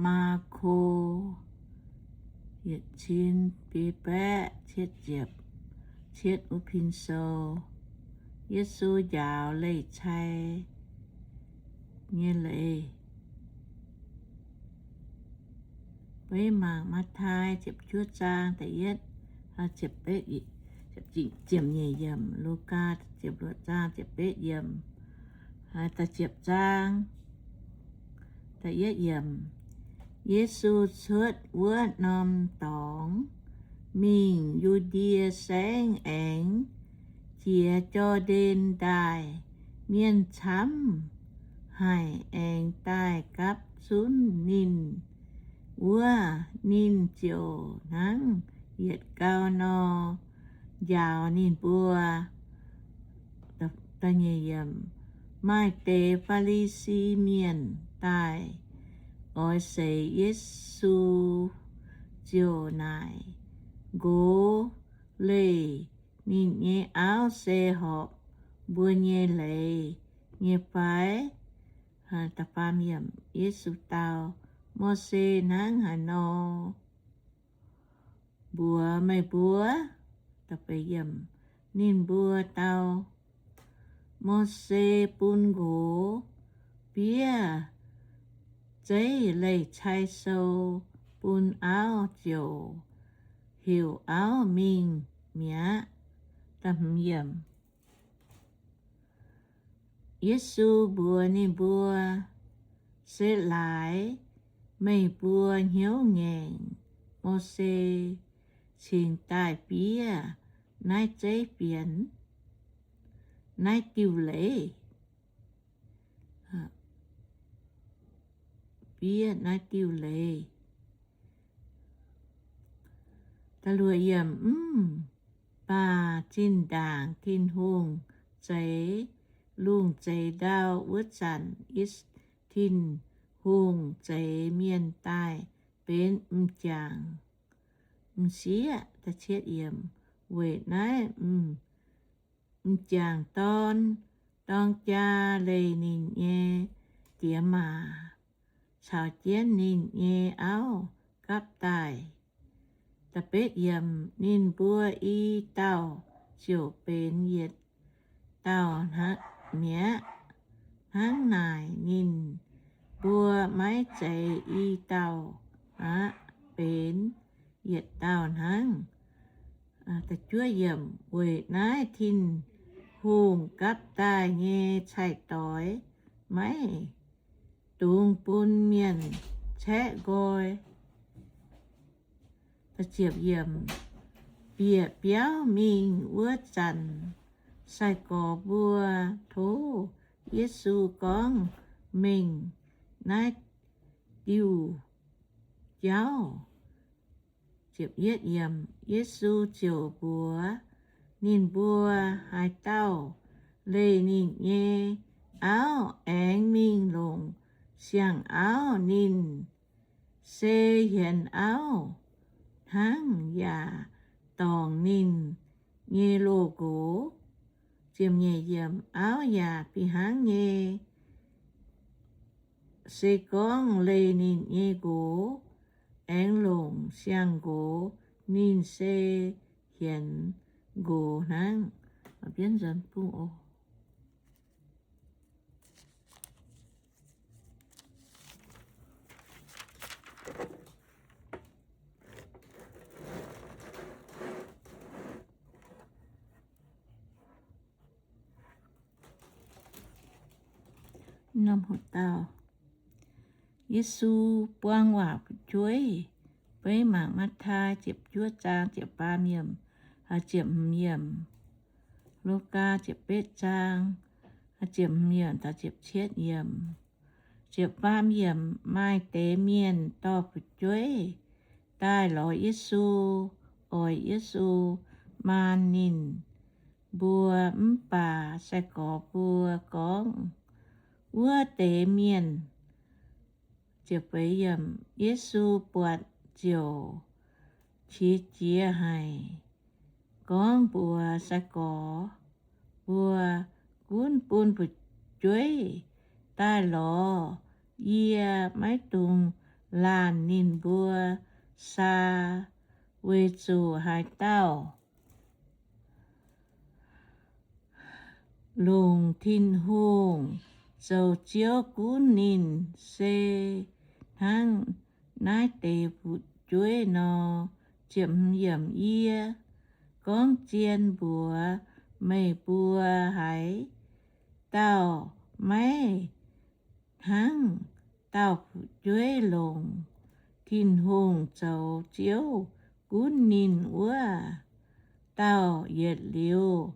Maako yietc cin biei baeqv cietv ziepc cietv wuov pin sou. Yesu njaaux leih cai nyei leiz. Beiv mangc Matv^taai ziepc juov zaang da'yietv, ziepc betv, ziepc nyeic yiemc, Lugaa ziepc luoqc zaang ziepc betv yiemc, da'ziepc zaang da'yietv yiemc. Yesu cuotv wuov norm dorngx mingh Yu^ndie Saengv aengx jiex Jor^ndaen Ndaaih. Mienh camv haic aengx daaih gapv zunv ninh wuov, ninh ziouc hnangv yietc gau nor njaaux ninh mbuo. Maaih deix Faa^li^si Mienh daaih oix seix Yesu ziouc naaic, Nqox leih ninh nyei auv se horpc mbuo nyei leiz nyei fai? Yesu dau, Mose hnangv haaix nor mbuox meih mbuo? Ninh mbuo dau, Mose bun nqox fiev zeiv leih cai sou bun auv ziouc heuc auv mingh mi'aqv. Yesu mbuox ninh mbuo, Se laaix meih mbuo hnyouv ngaengc Mose cingx daaih fiev naaiv zeiv fienx, naaiv diuh leiz, fiev naaiv diuh leiz. Mv baac zinh ndaangc Tin-Hungh zeix lungh zeix ndau wuov zanc, Tin-Hungh zeix mienh daaih benx m'jangc m'sieqv. Weic naaiv m'jangc dorn dorng jaa leih ninh nyei diex maac caux jienv ninh nyei auv gapv daaih. Ninh mbuo i dauh ziouc benx yietc dauh mi'aqv. Hnangv naaic ninh mbuo maiv zeiz i dauh aqv, benx yietc dauh hnangv. Weic naaiv Tin-Hungh gapv daaih nyei cai-doix maiv dungx bun mienh caeqv nqoi. Bieqc biauv mingh wuov zanc, sai-gorx mbuo tov Yesu gorngv mengh naaiv diuh jauv. Yesu ziouc mbuox ninh mbuo, Haaix dauh leih ninh nyei auv aengx mingh longc siang-auv, ninh se hienx auv hnangv yaac dorngc ninh nyei loz-nqox. Auv yaac fih hnangv nyei. Se gorngv leih ninh nyei nqox aengx longc siang-nqox, ninh se hienx nqox hnangv. Yesu buang waac fu'jueiv. Beiv mangc Matv^taai ziepc juov zaang ziepc faam yiemc, ziepc hmz yiemc. Lugaa ziepc betv zaang ziepc hmz yiemc taux ziepc cietv yiemc. Ziepc faam yiemc. Maaih deix mienh dorh fu'jueiv daaih lorz Yesu, oix Yesu maan ninh mbuo. Mv baac sai-gorx mbuo gorngv, Wuov deix mienh. Yesu buatc ziouc qiex jiez haic, gorngv mbuox sai-gorx mbuo, Gunv bun fu'jueiv daaih lorz yie, maiv dungx laanh ninh mbuo saa, weic zuqc haaix dauh longc Tin-Hungh zoux Ziouv gunv ninh se hnangv naaiv deix fu'jueiv nor. Yiem yie gorngv zien mbuox meih mbuo, haaix dauh maiv hnangv dauh fu'jueiv longc Tin-Hungh zoux Ziouv gunv ninh wuov dauh, yietc liuz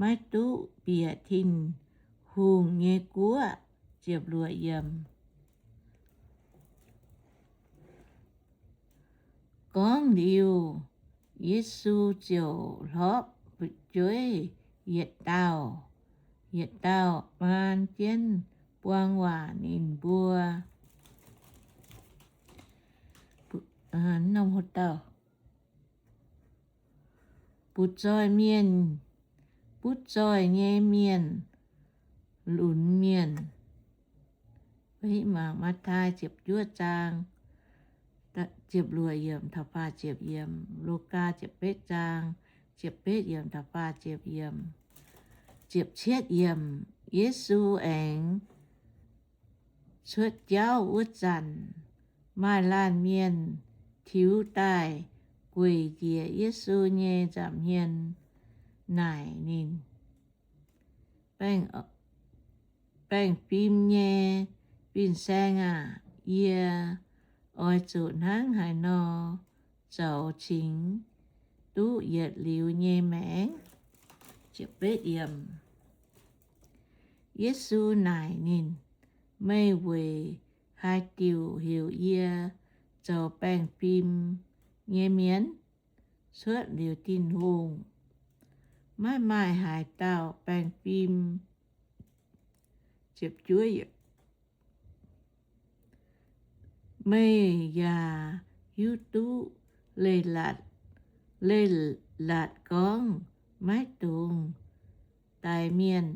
maiv duqv bieqc Tin-Hungh nyei guoqv. Gorngv liuz, Yesu ziouc hlorpv fu'jueiv yietc dauh, yietc dauh maan jienv buang waac ninh mbuo. Butv-zoih mienh, butv-zoih nyei mienh, lunx mienh. Mangc Matv^taai ziepc juov zaang, ziepc luoqc yiemc taux faah ziepc yiemc, Lugaa ziepc betv zaang, ziepc betv yiemc taux faah ziepc yiemc. Ziepc cietv yiemc, Yesu aengx cuotv jauv wuov zanc, maaih laanh mienh tiux daaih gueic njiec Yesu nyei nza'hmien naaic ninh, Baengh fim nyei fin-saeng aah! Yie oix zuqc hnangv haaix nor zoux cingx duqv yietc liuz nyei maengc? Yesu naaic ninh, Meih weic haaix diuc heuc yie zoux baengh fim nyei mienh? Cuotv liuz Tin-Hungh, maiv maaih haaix dauh baengh fim. Meih yaac hiuv duqv leiz-latc gorngv, maiv dungx daix mienh,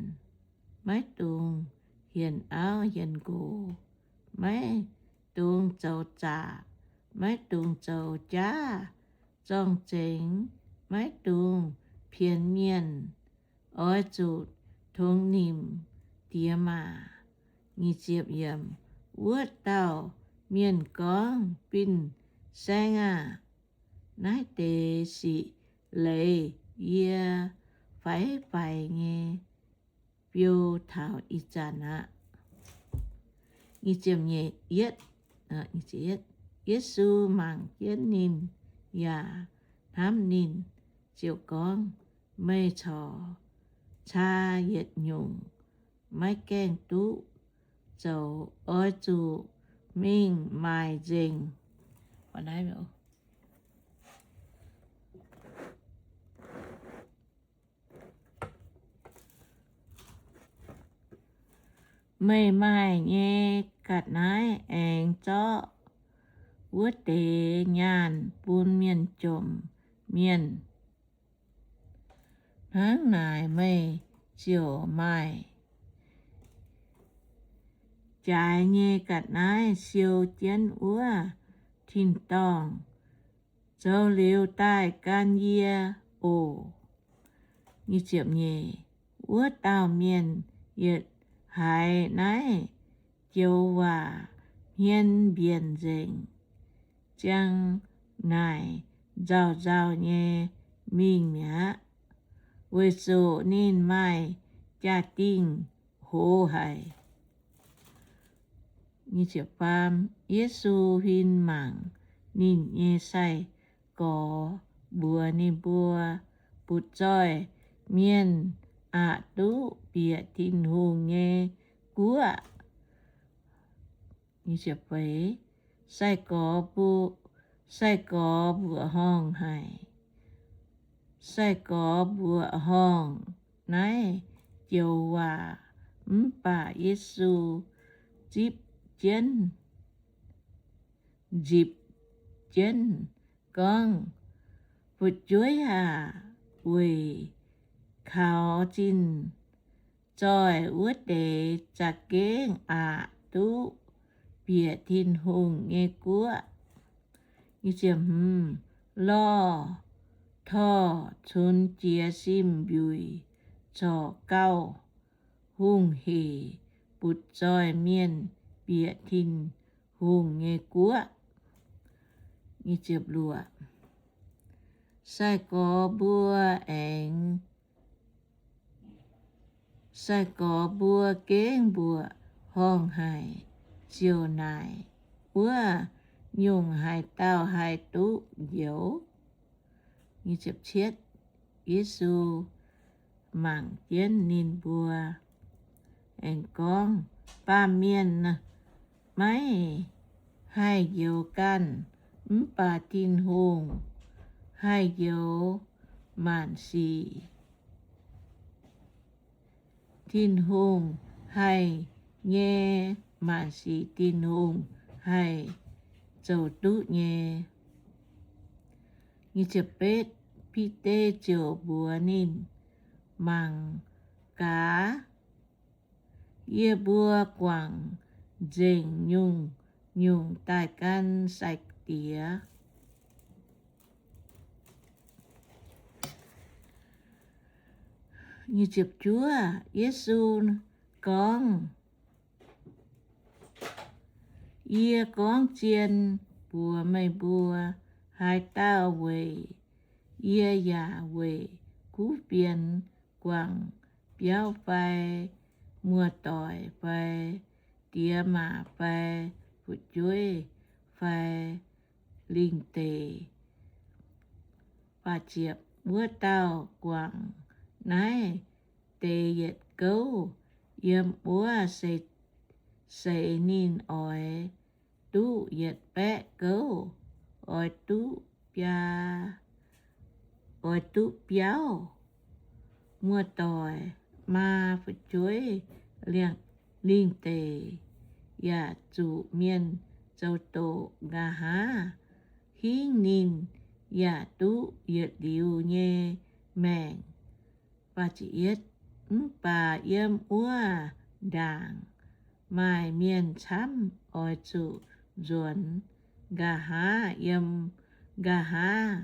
maiv dungx hienx auv hienx nqox, maiv dungx zoux zaqc, maiv dungx zoux jaav zorng-zengx, maiv dungx pienx mienh. Oix zuqc tongx nimc diex maac. Wuov dauh mienh gorngv, Fin-saeng aah! Naaiv deix sic leiz yie faix-faix nyei fiou taux ih zanc aqv. Yesu mangc jienv ninh yaac hnamv ninh, ziouc gorngv, Meih corc caa yietc nyungc maiv gaengh duqv zoux. Oix zuqc mingh maaic nzengc. Meih maaih nyei ga'naaiv aengx zorqv wuov deix nyaanh bun mienh jomc mienh. Hnangv naaic meih ziouc maaih jaaix nyei ga'naaiv siou jienv wuov tin-dorngh. Zoux liuz daaih gan yie oc. Wuov dauh mienh yietc haiz naaiv joux waac hmien mbienc nzengc, ziang naaic nzauh nzauh nyei mingh mi'aqv, weic zuqc ninh maaih jaa-dingh hoz haic. Yesu huin mangc ninh nyei sai-gorx mbuox ninh mbuo, Butv-zoih mienh aqc duqv bieqc Tin-Hungh nyei guoqv. Sai-gorx, sai-gorx mbuoqc horngh haic. Sai-gorx mbuoqc horngh naaiv joux waac, mv baac Yesu zipv jienv, nzipc jienv gorngv, Fu'jueiv aac, weic kaux zinh zoih wuov deix za'gengh aqc duqv bieqc Tin-Hungh nyei guoqv. Lorh torh cunx jiez sin mbiuic corc gauh hungh hec butv-zoih mienh bieqc Tin-Hungh nyei guoqv. Sai-gorx mbuo aengx, sai-gorx mbuo gengh mbuoqc horngh haic, ziouc naaic, Wuov nyungc, haaix dauh haih duqv njoux? Yesu mangc jienv ninh mbuo, aengx gorngv, Baamh mienh maiv haih njoux ganh, mv baac Tin-Hungh haih njoux maanc sic. Tin-Hungh haih nyei maanc sic Tin-Hungh haih zoux duqv nyei. Bide ziouc mbuox ninh, Mangc gaax, yie mbuo guangc nzengc nyungc-nyungc daaih gan Sai-Diex. Yesu gorngv, Yie gorngv zien mbuox meih mbuo, haaix dauh weic yie yaac weic kuv fienx guangc biauv fai muoz-doic fai diex maac fai fu'jueiv fai lingh deic, wuov dauh guangc naaiv deix yietc gouv yiem wuov seix ninh oix duqv yietc baeqv gouv, oix duqv biaa, oix duqv biauv. Muoz-doic, maa, fu'jueiv, lingh deic yaac zuqc mienh zoux doqc. Nqa'haav hingv ninh yaac duqv yietc liuz nyei maengc. Mv baac yiem wuov ndaangc maaih mienh camv oix zuqc nzuonx nqa'haav. Yiem nqa'haav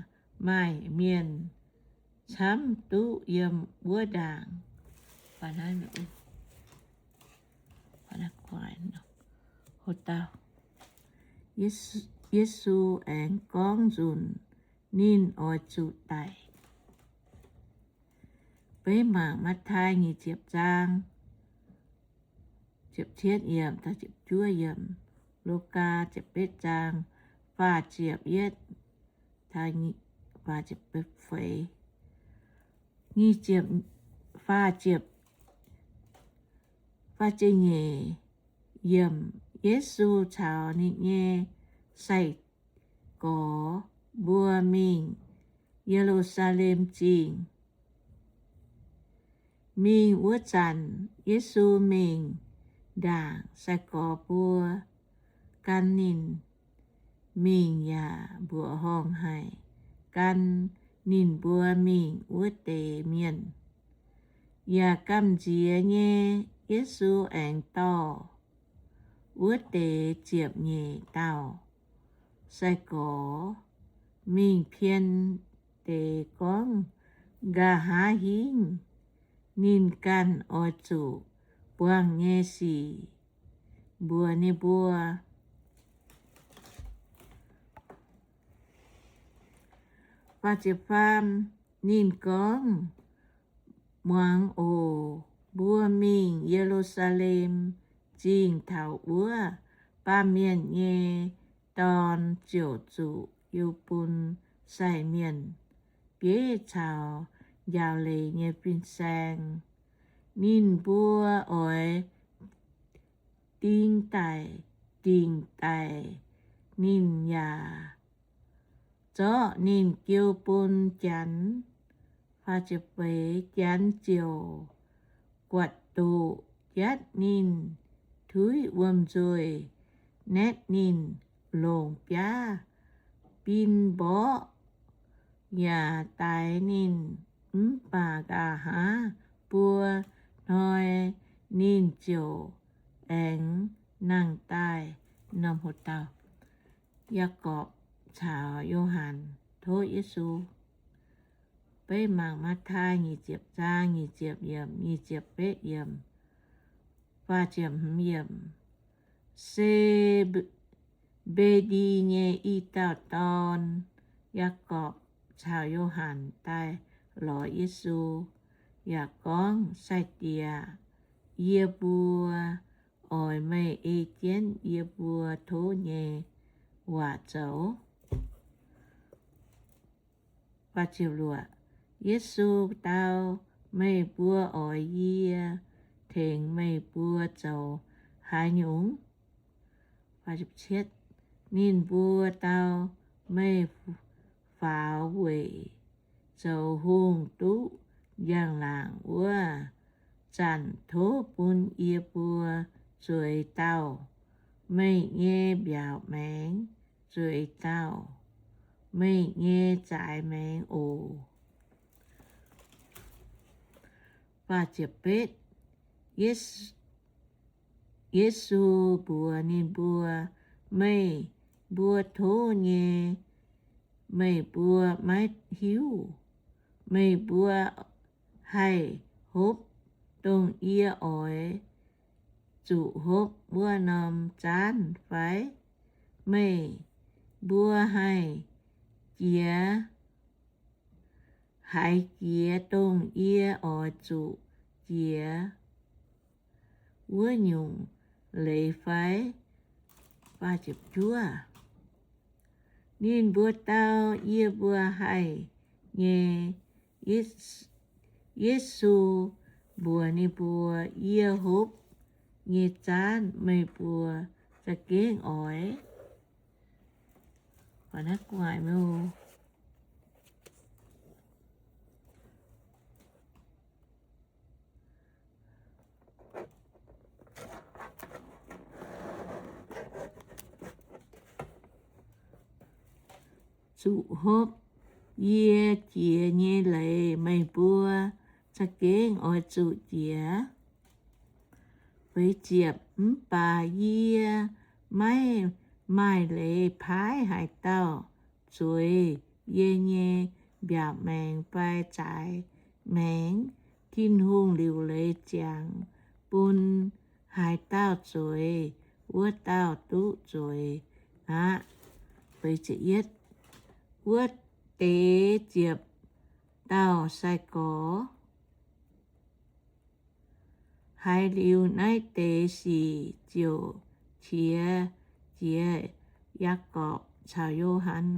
maaih mienh camv duqv yiem wuov ndaangc. Yesu aengx gorngv nzunc ninh oix zuqc daic. Beiv mangc Matv^taai nyic ziepc zaang, Lugaa ziepc betv zaang, faah ziepc yietv, faah ziepc feix, faah ziepc nyeic yiemc. Yesu caux ninh nyei sai-gorx mbuo mingh Ye^lu^saa^lem Zingh. Mingh wuov zanc, Yesu mingh ndaangc sai-gorx mbuo gan ninh mingh yaac mbuoqc horngh haic gan ninh mbuo mingh wuov deix mienh. Yaac gamh nziex nyei, Yesu aengx dorh wuov deix ziepc nyeic dauh sai-gorx mingh pien deix gorngv nqa'haav hingv ninh ganh oix zuqc buangh nyei sic mbuox ninh mbuo. Ninh gorngv, Muangx oc. Mbuo mingh Ye^lu^saa^lem Zingh taux wuov, Baamh Mienh nyei Dorn ziouc zuqc jiu bun sai mienh, bieiv caux njaaux leiz nyei fin-saeng. Ninh mbuo oix ding daic, dingc daic ninh yaac zorqv ninh jiu bun Janx. Janx ziouc guatc doqc, jatv ninh, tuiv wuom-nzuih, naetv ninh, longc biaav bin mborqv, yaac daix ninh. Mv baac nqa'haav buo hnoi ninh ziouc aengx nangh daaih. norm hoc dauh, Yaagorpc caux Yo^han tov Yesu. Beiv mangc Matv^tai nyic ziepc zaang nyic ziepc yiemc, nyic ziepc betv yiemc, faah ziepc hmz yiemc. Se^mbe^ndi nyei i dauh dorn, Yaagorpc caux Yo^han, daaih lorz Yesu yaac gorngv, Sai-Diex, yie mbuo oix meih ei jienv yie mbuo tov nyei waac zoux. Yesu dau, Meih mbuo oix yie tengx meih mbuo zoux haaix nyungc? Ninh mbuo dau, Meih faaux weic zoux hungh duqv njang-laangc wuov zanc tov bun yie mbuo zueiz dauh. Meih nyei mbiaauc maengx zueiz dauh, meih nyei zaaix maengx oc. Yesu mbuox ninh mbuo, Meih mbuo tov nyei, meih mbuo maiv hiuv. Meih mbuo haih hopv dongh yie oix zuqc hopv wuov norm zaanv fai? Meih mbuo haih jiex, haiz jiex dongh yie oix zuqc jiex wuov nyungc leiz fai? Ninh mbuo dau, Yie mbuo haih nyei. Yesu mbuox ninh mbuo, Yie hopv nyei zaanv meih mbuo za'gengh oix zuqc hopv yie jiex nyei leiz meih mbuo za'gengh oix zuqc jiex. Mv baac yie maiv maaih leiz paaiv haaix dauh zueiz yie nyei mbiaauc maengx fai zaaix maengx. Tin-Hungh liuc leiz ziangx bun haaix dauh zueiz, wuov dauh duqv zueiz aqv. Wuov deix ziepc dauh sai-gorx. Haiz liuz naaiv deix sic ziouc qiex jiez Yaagorpc caux Yo^han.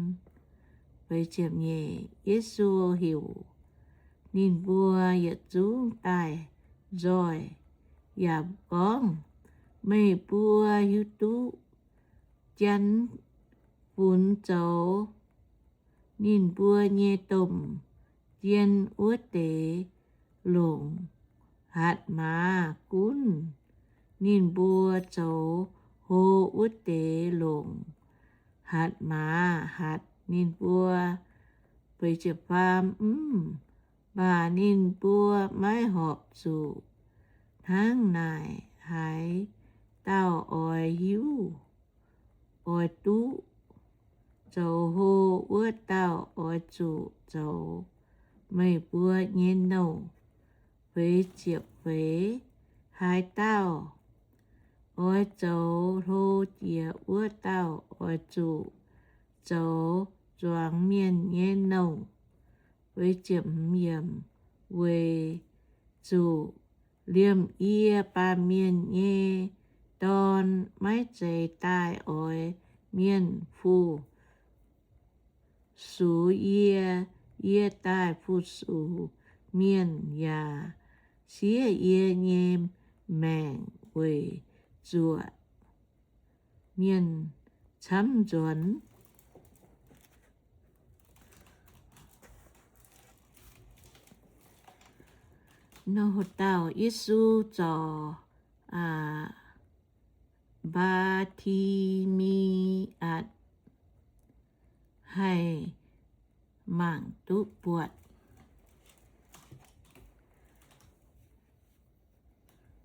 Yesu heuc ninh mbuo yietc zungv daaih nzoih yaac gorngv, Meih mbuo hiuv duqv Janx funx zoux ninh mbuo nyei domh jien wuov deix longc hatc maaz gunv ninh mbuo zoux hlo wuov deix longc hatc maaz hatc ninh mbuo. Mv baac ninh mbuo maiv horpc zuqc. Hnangv naaic haaix dauh oix hiuv, oix duqv zoux hlo, wuov dauh oix zuqc zoux meih mbuo nyei nouh. Feix ziepc feix. Haaix dauh oix zoux hlo jiex, wuov dauh oix zuqc zoux zuangx mienh nyei nouh. Weic zuqc liemh yie, Baamh Mienh nyei Dorn, maiv zeiz daaih oix mienh fu-sux yie. Yie daaih fu-sux mienh yaac siev yie nyei maengc weic zuoqc mienh camv nzuonx. Nor dauh Yesu zorc Mbaa^ti^mi^atc haih mangc duqv buatc.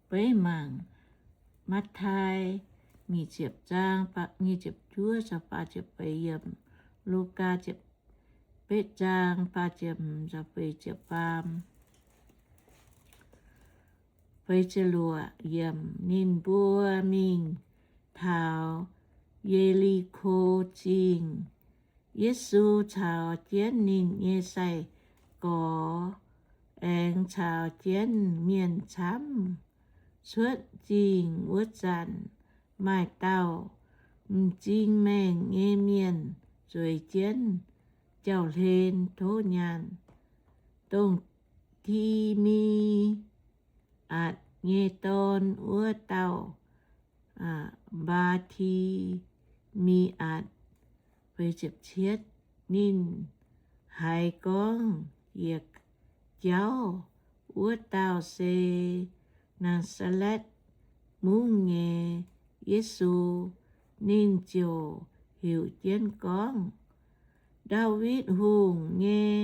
Beiv mangc Matv^tai nyic ziepc zaang, nyic ziepc juov caux faah ziepc feix yiemc. Lugaa ziepc betv zaang, faah ziepc hmz caux feix ziepc faam, feix ziepc luoqc yiemc. Ninh mbuo mingh taux Ye^li^ko Zingh. Yesu caux jienv ninh nyei sai-gorx aengx caux jienv mienh camv. Cuotv zingh wuov zanc, maaih dauh m'zing maengh nyei mienh zueiz jienv jauv-hlen tov nyaanh. Dongh Ti^mi^atc nyei dorn wuov dauh, Mbaa^ti^mi^atc. Ninh haiz gorngv yietc jauv wuov dauh se Naa^saa^letv Mungv nyei Yesu. Ninh ziouc heuc jienv gorngv, Ndaawitv Hungh nyei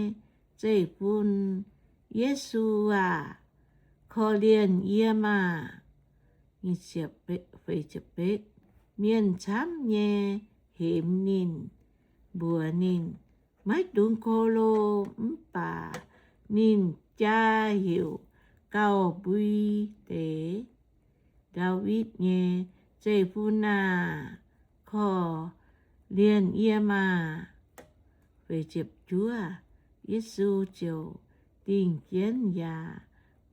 Zeiv-Fun, Yesu aah! Korv-lienh yie maah! Mienh camv nyei hemx ninh, mbuox ninh, Maiv dungx ko lo. Mv baac ninh jaa heuc gauh mbui deix, Ndaawitv nyei Zeiv-Fun aah! Korv-lienh yie maah! Yesu ziouc dingh jienv yaac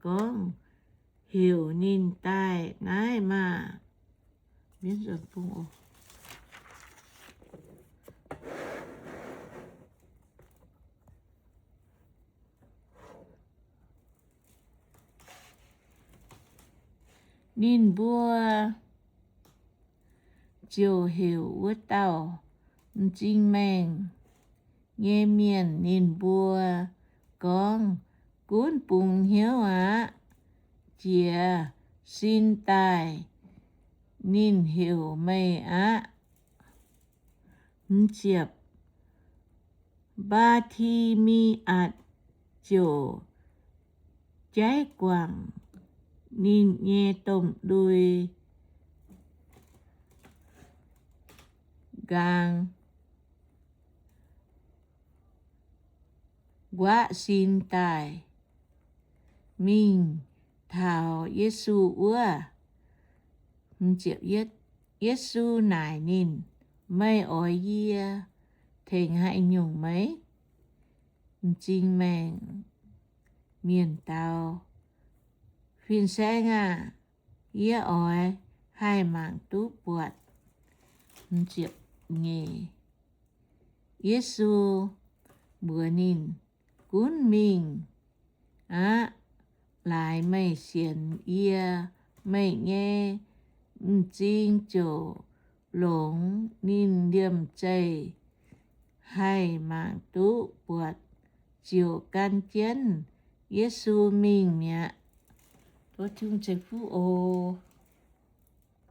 gorngv, Heuc ninh daaih naaiv maah! Ninh mbuo ziouc heuc wuov dauh m'zing maengh nyei mienh. Ninh mbuo gorngv, Gunv bungx hnyouv aqv. Jiez sin daaih, ninh heuc meih aqv. Mbaa^ti^mi^atc ziouc jaiv guangc ninh nyei domh lui nqaang, nquaqv sin daaih, mingh taux Yesu wuov. Yesu naaic ninh, Meih oix yie tengx haaix nyungc meih? M'zing maengh mienh dau, Fin-Saeng aah! Yie oix haih mangc duqv buatc. Yesu mbuox ninh, Gunv mingh aqv. Laaix meih sienx yie, meih nyei m'zing ziouc longx. Ninh liemh zeih haih mangc duqv buatc, ziouc gan jienv Yesu mingh mi'aqv. Tov Tin-Hungh ceix fuqv oc.